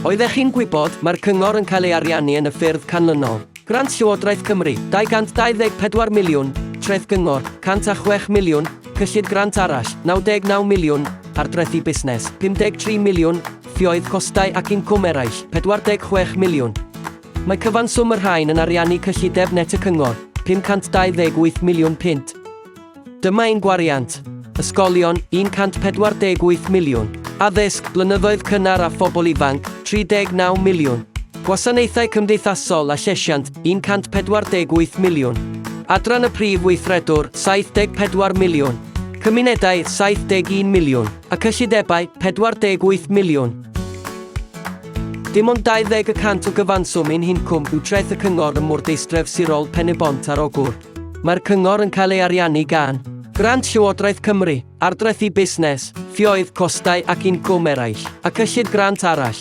Oeddech chi'n gwybod, mae'r cyngor yn cael ei ariannu yn y ffyrdd canlynol. Grant Llywodraeth Cymru, 224 miliwn, Treth Gyngor, 106 miliwn, Cyllid grant arall, 99 miliwn, Ardrethi busnes, 53 miliwn, Ffioedd costau ac incwm eraill, 46 miliwn. Mae cyfanswm y rhain yn ariannu cyllideb net y cyngor, 528 miliwn punt. Dyma ein gwariant. Ysgolion, 148 miliwn. Addysg, blynyddoedd cynnar a phobl ifanc, 39 miliwn. Gwasanaethau cymdeithasol a llesiant, 148 miliwn. Adran y Prif Weithredwr, 74 miliwn. Cymunedau, 71 miliwn. A cyllidebau, 48 miliwn. Dim ond 20 y cant o gyfanswm ein hincwm yw treth y cyngor ym Mwrdeistref Sirol Pen-y-bont ar Ogwr. Mae'r cyngor yn cael ei ariannu gan. Grant Llywodraeth Cymru, ardrethi busnes, ffioedd, costau ac incwm eraill, a cyllid grant arall.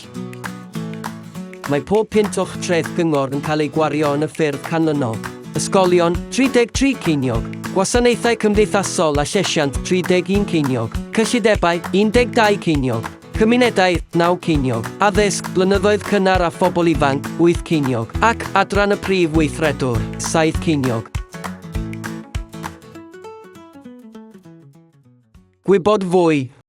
Mae pob punt o'ch treth gyngor yn cael ei gwario yn y ffyrdd canlynol, Ysgolion, 33 ceiniog, Gwasanaethau cymdeithasol a llesiant, 31 ceiniog, Cyllidebau, 12 ceiniog. Cymunedau, 9 ceiniog. Addysg, blynyddoedd cynnar a phobl ifanc, 8 ceiniog. Ac Adran y Prif Weithredwr, 7 ceiniog. Gwybod fwy.